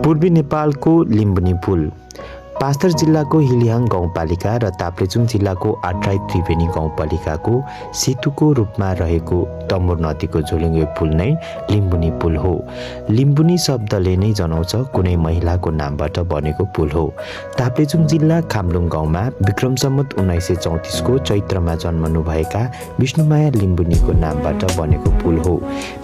पूर्वी नेपालको लिम्बुनी पुल पाँचथर जिल्लाको हिलियाङ गाउँपालिका र ताप्लेजुङ जिल्लाको आट्राई त्रिवेणी गाउँपालिकाको सेतुको रूपमा रहेको तमोर नदीको झोलुङ्गे पुल नै लिम्बुनी पुल हो। लिम्बुनी शब्दले नै जनाउँछ कुनै महिलाको नामबाट बनेको पुल हो। ताप्लेजुङ जिल्ला खाम्लुङ गाउँमा विक्रम सम्वत 1934 को चैत्रमा जन्मनुभएका विष्णुमाया लिम्बुनीको नामबाट बनेको पुल हो।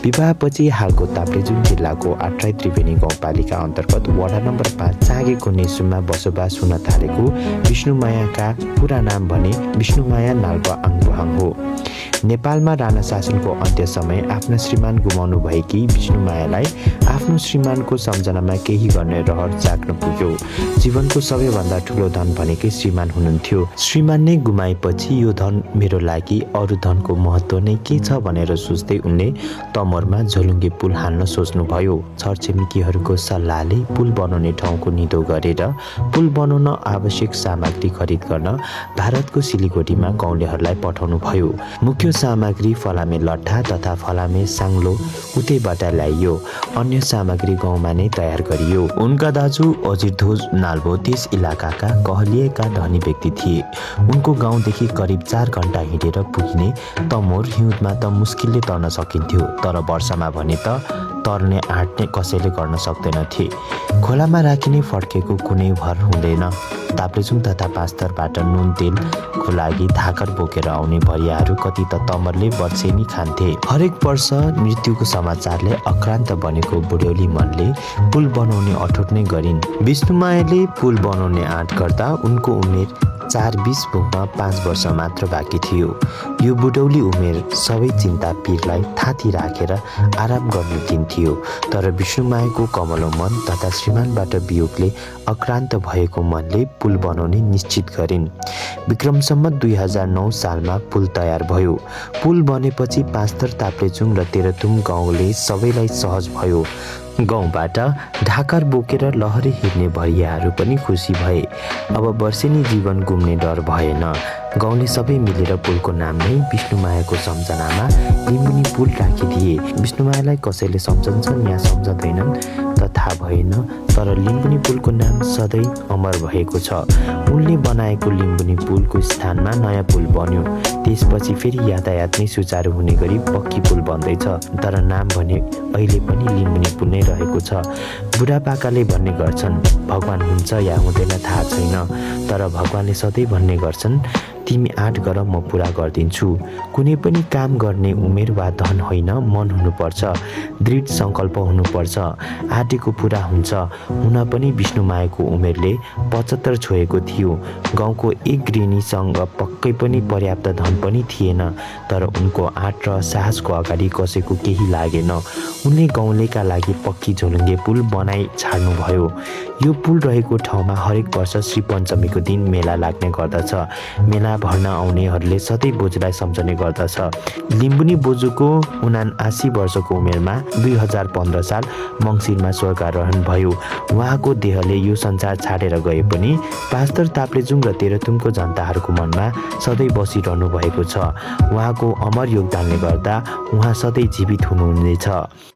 विवाहपछि हालको ताप्लेजुङ जिल्लाको आट्राई त्रिवेणी गाउँपालिका अन्तर्गत वडा नम्बर 5 चाँगेको नेसुमा बसोबास हुन थालेको विष्णुमायाका पूरा नाम भने विष्णुमाया नाल्पा आङबुहाङ हो। नेपालमा राणा शासनको अन्त्य समय आफ्ना श्रीमान गुमाउनु भएकी विष्णुमायालाई आफ्नो श्रीमानको सम्झनामा केही गर्ने रहर जाग्न पुग्यो। जीवनको सबैभन्दा ठुलो धन भनेकै श्रीमान हुनुहुन्थ्यो। श्रीमान नै गुमाएपछि यो धन मेरो लागि अरू धनको महत्त्व नै के छ भनेर सोच्दै उनले तमोरमा झोलुङ्गे पुल हाल्न सोच्नुभयो। छरछिमेकीहरूको सल्लाहले पुल बनाउने ठाउँको निधो गरेर पुल बनाउन आवश्यक सामग्री खरिद गर्न भारतको सिलिगुडीमा गाउँलेहरूलाई पठाउनु भयो। मुख्य सामग्री फलामे लट्ठा तथा फलामे साङ्लो उतैबाट ल्याइयो। अन्य सामग्री गाउँमा नै तयार गरियो। उनका दाजु अजिरध्वज नाल्बो त्यस इलाकाका कहलिएका धनी व्यक्ति थिए। उनको गाउँदेखि करिब 4 घण्टा हिँडेर पुगिने तमोर हिउँदमा त मुस्किलले तर्न सकिन्थ्यो, तर वर्षामा भने त तर्ने आँट नै कसैले गर्न सक्दैनथे। खोलामा राखिने फड्केको कुनै भर हुँदैन। ताप्लेजुङ तथा पाँचथरबाट नुन तेलको लागि धाकर बोकेर आउने भरियाहरू कति त तमरले वर्षेनी खान्थे। हरेक वर्ष मृत्युको समाचारले अक्रान्त बनेको बुढ्यौली मनले पुल बनाउने अठोट नै गरिन्। विष्णुमायाले पुल बनाउने आँट गर्दा उनको उमेर 4-20 पुग्न 5 वर्ष मात्र बाँकी थियो। यो बुढौली उमेर सबै चिन्ता पीरलाई थाती राखेर आराम गर्ने दिन थियो। तर विष्णुमायाको कमलो मन तथा श्रीमानबाट वियोगले अक्रान्त भएको मनले पुल बनाउने निश्चित गरिन्। विक्रम सम्वत 2009 सालमा पुल तयार भयो। पुल बनेपछि पाँचथर ताप्लेजुङ र तेह्रथुम गाउँले सबैलाई सहज भयो। गाउँबाट ढाकर बोकेर लहरे हिँड्ने भरियाहरू पनि खुसी भए। अब वर्षेनी जीवन गुम्ने डर भएन। गाउँले सबै मिलेर पुलको नाम नै विष्णुमायाको सम्झनामा लिम्बुनी पुल राखिदिए। विष्णुमायालाई कसैले सम्झन्छन् या सम्झँदैनन् त थाहा भएन, तर लिम्बुनी पुलको नाम सधैँ अमर भएको छ। उनले बनाएको लिम्बुनी पुलको स्थानमा नयाँ पुल बन्यो। त्यसपछि फेरि यातायात नै सुचारू हुने गरी पक्की पुल बन्दैछ, तर नाम भने अहिले पनि लिम्बुनी पुल नै रहेको छ। बुढापाकाले भन्ने गर्छन् भगवान हुन्छ या हुँदैन थाहा छैन, तर भगवानले सधैँ भन्ने गर्छन् तिमी आँट गर म पुरा गरिदिन्छु। कुनै पनि काम गर्ने उमेर वा धन होइन, मन हुनुपर्छ, दृढ सङ्कल्प हुनुपर्छ। आँटेको पुरा हुन्छ। हुन पनि विष्णुमायाको उमेरले 75 छोएको थियो। गाउँको एक गृहिणीसँग पक्कै पनि पर्याप्त धन पनि थिएन, तर उनको आँट र साहसको अगाडि कसैको केही लागेन। उनले गाउँलेका लागि पक्की झोलुङ्गे पुल बनाइ छाड्नुभयो। यो पुल रहेको ठाउँमा हरेक वर्ष श्री पञ्चमीको दिन मेला लाग्ने गर्दछ। मेला भर्न आउनेहरूले सधैँ बोजूलाई सम्झने गर्दछ। लिम्बुनी बोजूको 79 वर्षको उमेरमा 2015 साल मङ्सिरमा स्वर्गारोहण भयो। उहाँको देहले यो संसार छाडेर गए पनि पाँचथर ताप्लेजुङ र तेह्रथुमको जनताहरूको मनमा सधैँ बसिरहनु भएको छ। उहाँको अमर योगदानले गर्दा उहाँ सधैँ जीवित हुनुहुनेछ।